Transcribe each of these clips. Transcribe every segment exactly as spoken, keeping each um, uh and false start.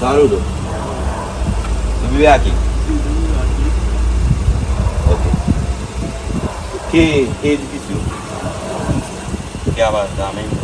Saludo. Tú vives aquí? Ok. ¿Qué, qué edificio? ¿Qué apartamento?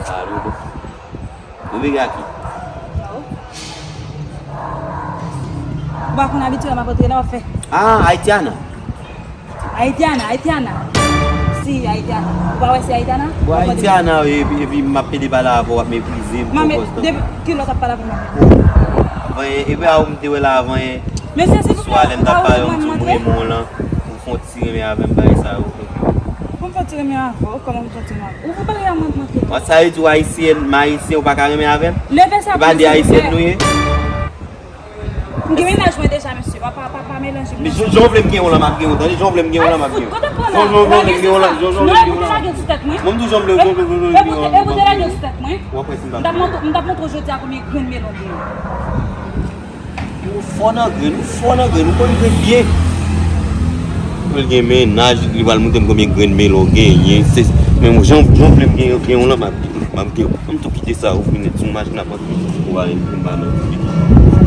Saludo. Tú vives aquí? Ou pa konn abitye la, m ap antre la, w ap fè. Ah, haitiana. Haitiana, haitiana. Si, haitiana. Ou pa wè se haitiana? Bon, haitiana, epi, epi m ap pede pale avè w, w ap meprize m. Mwen, depi kilè w t ap pale avè m? Avan yè, epi a ou m te wè la avan yè. Mesye, se pou swa lè m t ap pale, m di w m renmen w lan. Ou fè yon ti renmen avè m, bagay sa yo. Pou m fè yon ti renmen avè w, kòman pou m fè yon ti renmen avè w? Ou fè bagay la, mwen, mwen, mwen. Sa vle di w ayisyen, m ayisyen, ou pa ka renmen avè m? Leve sa pou mwen, silvouplè. E pa de ayisyen nou ye? M gen mennaj mwen deja, mesye. Pa, pa, pa, pa melanje m nan. Men jan, jan w vle m gen yon lan, m ap gen yon. Tande, jan w vle m gen yon lan, m ap gen yon. Jan, jan, jan w vle m gen yon lan, jan, jan w vle m gen yon lan. Non, e pou te lage l sou tèt mwen. Mwen, m di w jan m vle, jan, jan, jan w vle m gen yon lan. E pou te lage l sou tèt mwen. W ap wè si m pa. M t ap montre, m t ap montre w jodi a konbyen grenn melon m gen. Ou fò nan grenn, ou fò nan grenn, ou konn grenn byen. Pou l gen mennaj, li pral montre m konbyen grenn melon genyen. Se, men jan, jan w vle m gen, gen yon lan, m ap, m ap gen. M tou kite sa, ou fini sou machin ap antre. Ou pa vin pou m pa nan ti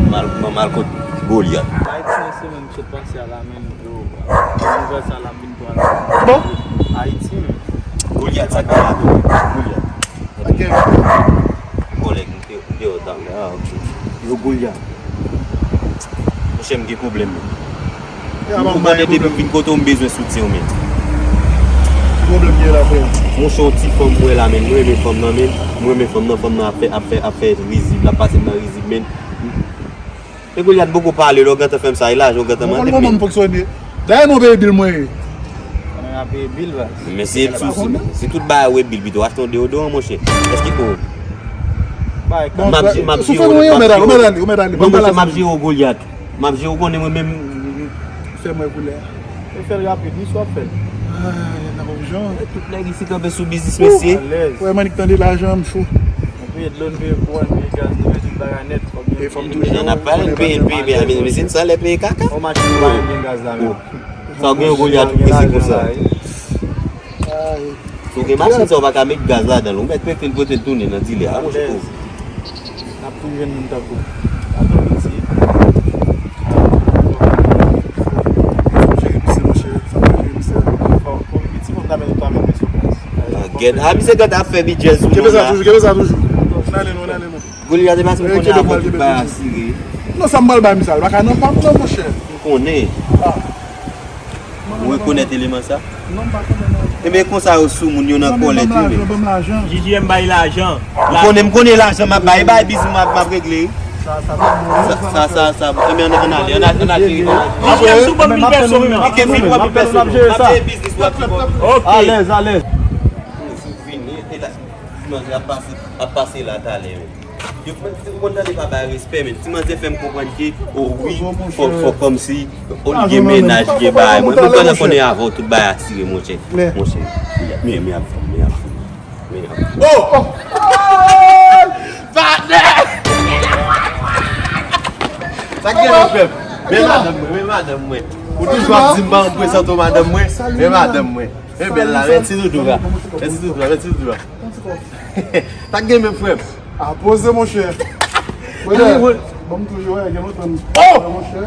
mal, mal, mal kont Golyat. Ayiti nan semèn ki sot pase a la, men, yo, nouvèl sa la, m vin pran la. Bon. Ayiti, men. Golyat, sa k gen la tou? Golyat. Kòlèg, m te, m te wè w talè a, ok. Yo, Golyat. Monchè, m gen pwoblèm, men. Ou konnen depi m vin kote w, m bezwen soutyen w, men. Ki pwoblèm gen la, frè? Monchè, yon ti fanm m wè la, men. Mwen renmen fanm nan, men. Mwen renmen fanm nan, fanm nan ap fè, ap fè, ap fè rizib, l ap pase m nan rizib, men. Men Golyat poko pale, lè w gentan fè m sa, e lajan w gentan mande m, men. Kòman m fonksyone? Dayè non, peye bil mwen ye. Mwen ap peye bil, baz. Men se, se, se tout bagay ou e bil pito. Achte yon deodoran, monchè. Èske ou... Bon, m ap, m ap jere w, m ap jere w, m ap jere w. Non, monchè, m ap jere w, Golyat. M ap jere w, konnen mwen menm. Fè mwen koulè a. E fè l rapid, wi, si w ap fè l. Ay, nan bon jan. Tout nèg isit kanpe sou biznis, mesye. Alèz. Wè, m annik tande lajan, m cho. Nou peye dlo, nou peye kouran, nou peye gaz, nou peye tout bagay nèt. Fòk gen... E fòm toujou. N ap pale, nou peye, nou peye, men, men se sa lè peye kaka. Yon machin nou pa menm gen gaz la menm. Sa w gen yo Golyat ou prese konsa. Si w gen machin sa, w pa ka met gaz ladan l. Ou mèt mete l pote l tounen nan dilè a, monchè. N ap tou jwenn moun tankou w. Atò piti. Fò jere misye, monchè. Fò jere misye. Fò, fò piti, fò ta met, ta met misye sou plas. Ah, gèt. Ah, misye gèt ap fè bidjè sou nou la. Kenbe sa toujou, kenbe sa toujou. N ale non, n ale non. Golyat, e pa si m konnen avan tout bagay asire. Non, sa m pral bay misye a, li pa ka nan pa m non, monchè. M konnen. Ah. Ou rekonèt eleman sa? Non, m pa konnen non. Ebyen, konsa yo sou moun yo nan kòlèt wi, men. Ban m lajan, ban m lajan. J J M bay lajan. M konnen, m konnen lajan m ap bay, bay bizou m ap, m ap regle. Sa, sa, sa, sa, sa, sa, ebyen, ann, ann ale, ann ale, ann ale. J J M sou ban m mil pèso wi, men. Ok, vin, w ap pèso. M ap jere sa. M ap jere biznis, w ap jere. Ok. Alèz, alèz. Ou vini, e la, ti manzè ap pase, ap pase la talè, men. Yo, men, ou konn tande pa bay respè, men. Ti manzè fè m konprann ke, o wi, fòk, fòk kòmsi, o li gen mennaj, gen bagay. Mwen, mwen pandan konnen avè w, tout bagay asire, monchè. Monchè. Men, men ap fè, men ap fè, men ap fè. Oh! Patnè! Sa k gen nou fè m? Men madanm mwen, men madanm mwen. Ou toujou ap di m pa prezante w madanm mwen. Men madanm mwen. E bèl la, men ti doudou la. Men ti doudou la, men ti doudou la. Sa k gen menm, frè m? A poze, monchè. Frè, ban m toujou wè, gen lontan m... Oh! Monchè.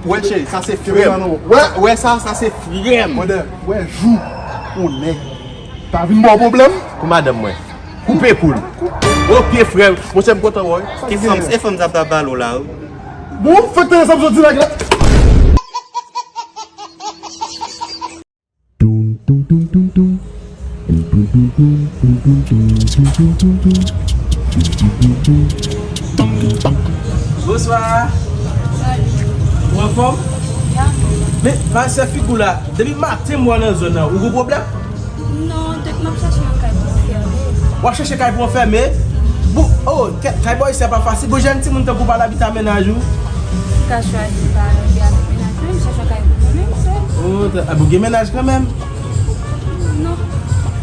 Wè, cheri, sa se frè m. Wè, wè sa, sa se frè m. Wè, wè jou ou nèg ta vin ba w pwoblèm. Kou madanm mwen. Koupe kou l. Ok, frè m. Monchè, m kontan wè w. E fanm, e fanm sa ap pale w la, wi. Bon, fèk tande sa m sot di nèg la. Tum, tum, tum, tum, tum. Tum, tum, tum, tum, tum, tum, tum, tum, tum, tum, tum. Tum, tum, tum, tum. Bonswa. Ou anfòm? Men, pa sè figi w la, depi maten m wè w nan zòn nan, ou gon pwoblèm? Non, tank m ap chache yon kay pou anfème. W ap chache kay pou anfème? Bon, Oh, kèt, kay bò isi a pa fasil. Bon, jèn timoun tankou w pa al abite a mennaj ou. M ka chwazi pa al abite avèk mennaj mwen, m chèche yon kay pou mwen menm sèl. Oh, ta- ah, bon, gen mennaj kanmenm? Non.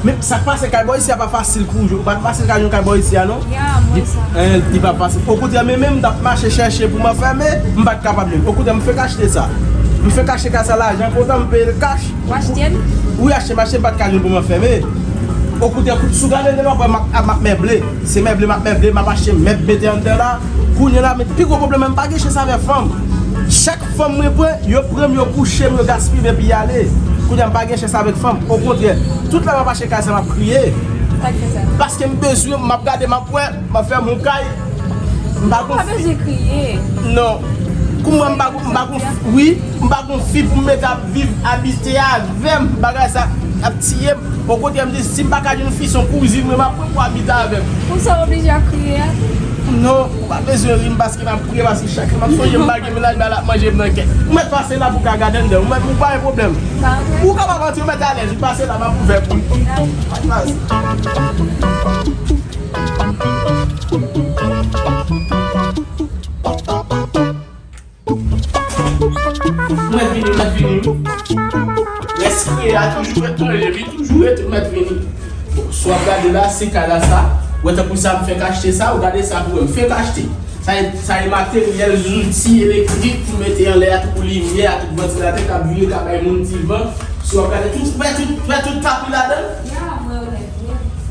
Men sa k pase, kay bò isi a pa fasil pou ou. Pa fasil ka jwenn kay bò isi a, non? Ya, m wè sa. Li pa fasil. Okontrè, men menm m t ap mache chèche pou m anfème, m pa t kapab jwenn. Okontrè, m fenk achte sa. M fenk achte kay sa lajan kontan, m peye l kach. Ou achte l? Wi, achte m achte, m pa t ka jwenn pou m anfème. Okontrè, si w gade demen, w ap wè m ap, m ap meble. Se meble m ap meble, m ap achte mèb mete anndan la. Kounye a la, men pi gwo pwoblèm mwen, m pa gen chans avè fanm. Chak fanm mwen pran, yo pran m, yo kouche m, yo gaspiye m epi y ale. Kounye a m pa gen chans avèk fanm. Okontrè, tout lè m ap achte kay sa, m ap kriye. Sa k fè sa? Paske m bezwen, m ap gade, m ap wè, m ap fè m yon kay. M pa gon fi. Ou pa bezwen kriye. Non. Kouman m pa gon, m pa gon, wi, m pa gon fi pou m mete ap viv, abite avè m. Bagay sa ap tiye m. Okontrè, m di, si m pa ka jwenn fi, se yon kouzin mwen m ap pran pou abite avè m. Pou sa w oblije ap kriye a? Non, ou pa bezwen ri m paske m ap kriye, paske chak lè m ap sonje m pa gen mennaj, m al ap manje m nan kèt. Ou mèt pase la pou w ka gade anndan. Ou mèt, ou pa gen pwoblèm. Ou kapab antre, ou mèt alèz, ou pase la, m ap ouvè pou ou. Pa t pase. Mèt vini, mèt vini. Rès kriye a toujou ret manje, li toujou ret mèt vini. Bon, si w ap gade la, se kay la sa. Ou wè tankou sa m fenk achte sa, ou gade sa pou wè m fenk achte. Sa e, sa e materyèl, zouti elektrik pou mete anlè a, tankou limyè a, tout vantilatè k ap vire, k ap bay moun ti van. Si w ap gade tout, wè tout, wè tout tapi ladan l. Ya, mwen wè.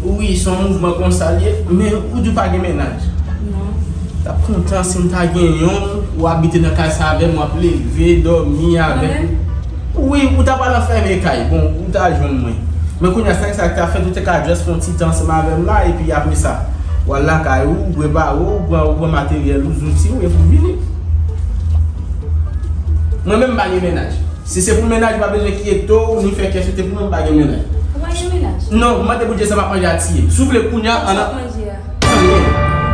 Wi, se yon mouvman konsa l ye, men ou di w pa gen mennaj. Non. T ap kontan si m ta gen yonn, ou abite nan kay sa avè m, w ap leve, dòmi avè m. Mwen menm? Wi, ou ta pral anfème kay, bon, ou ta jwenn mwen. Men kounye a, sa ki sa ki ta fèt, ou te ka just fè yon ti tan ansanm avè m la, epi apre sa, w al lakay ou, ou prepare w, ou pran, ou pran materyèl ou, zouti ou, epi w vini. Mwen menm, m pa gen mennaj. Si se pou mennaj, ou pa bezwen kyete w, ni fè kè sote pou mwen, m pa gen mennaj. Ou pa gen mennaj? Non, m mande Bondye sa m ap manje a tiye. Si w vle kounye a, ann. Sa w ap manje a? Anyen.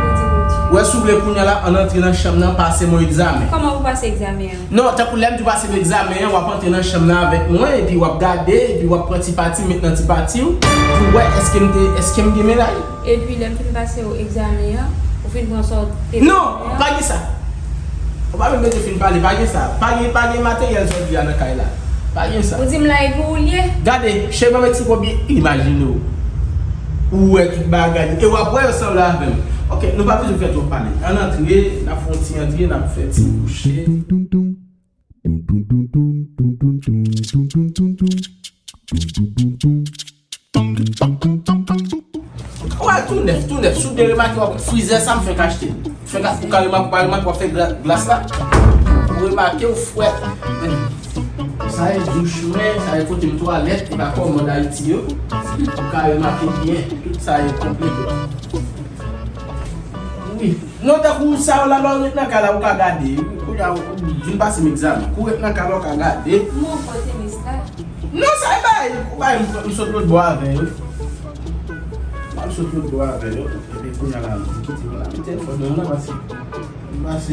Ou di Bondye. Wè, si w vle kounye a la, ann antre nan chanm nan, pase m yon egzamen. Kòman pou pase egzamen an? Non, tankou lè m di w pase m egzamen an, w ap antre nan chanm nan avèk mwen, epi w ap gade, epi w ap pran ti pati, met nan ti pati w, pou w wè èske m te, èske m gen mennaj. Epi lè m fin pase w egzamen an, ou fin pran sa w te bezwen an. Non, pa gen sa. Ou pa menm bezwen fin pale, pa gen sa. Pa gen, pa gen materyèl sa w di a nan kay la. Pa gen sa. Ou di m la e pou ou l ye? Gade, cheri m an Meksiko byen, imajine w. Ou wè tout bagay. E w ap wè yo sanble avè m. Ok, nou pa bezwen fè twòp pale. Ann antre, n ap fè yon ti antre, n ap fè ti kouche. Ou wè, tou nèf, tou nèf. Si w byen remake, w ap wè frizè sa m fenk achte. Fenk a-, ou ka remake, ou pa remake, w ap fè gla-, glas la. Ou remake, ou fwèt. Sa e douch mwen, sa e kote m twalèt, e pa kòmòd Ayiti yo. Ou ka remake byen, tout sa e konplete. Wi. Non, tankou sa yo la, lè w ret nan kay la, ou ka gade. Kounye a, ou vin pase m egzamen. Kou ret nan kay la, ou ka gade. Mwen pote mis la. Non, sa e bay. Ou bay, m, m sot lòt bò avè yo. M sot lòt bò avè yo. Epi kounye a la, m kite yo la. M telefòn nan, m pase. M pase.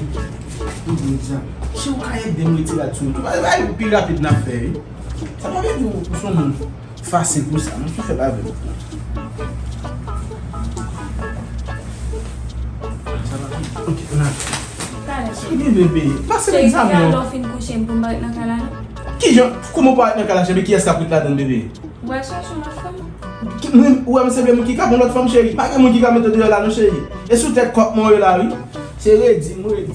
M di egzamen. Si ou ka ede m retire rad sou yo tou, bay, bay, pi rapid n ap fè, wi. Sa pa vle di ou, ou se yon moun. Fasil pou sa, non, ki fè pa vle. Sa va? Ok, n a. Talè. Sa gen bebe. Pase m egzamen an. Cheri, lè w fin kouche m pou m pa ret nan kay la, non? Kijan? Kouman w pa ret nan kay la, cheri? Kiyès k ap ret ladan l, bebe? Ou al chèche yon lòt fanm. Ki, mwen, ou wè m sanble moun ki ka pran lòt fanm, cheri? Pa gen moun ki ka mete w deyò la, non, cheri. E sou tèt kòk mwen w ye la, wi. Se redi, m redi.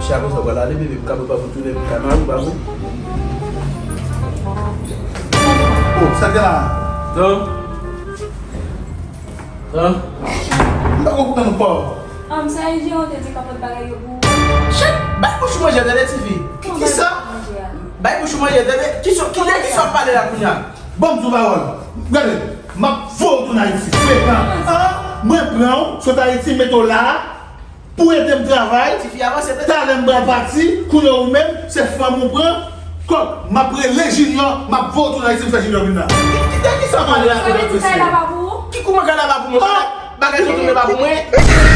Chak jou sa w pral ale, bebe, m ka bò pa pou tounen, pou ka mari w, pa vre? Oh, sa gen la? Tan. Tan. M pa konprann ou pa. An, sa e jan w te di pa pot bagay yo pou ou. Chat, bay bouch ou manje, tande, tifi. Ki, ki sa? Bay bouch ou manje, tande. Ki sa, ki, ki sa w ap pale la kounye a? Ban m di w pawòl. Gade, m ap voye w tounen Ayiti, frekan. An, mwen pran w, sot Ayiti, m mete w la a. pou ede m travay. Tifi avanse tande. Talè m pral pati, kounye a ou menm, se fanm ou pran. Kòk, m ap rele Junior, m ap voye w tounen Ayiti pou fè Junior vin la. Ki, ki, de ki sa w pale la? Sa vle di kay la pa pou ou? Ki kouman kay la pa pou mwen? Bagay, bagay yo tounen pa pou mwen.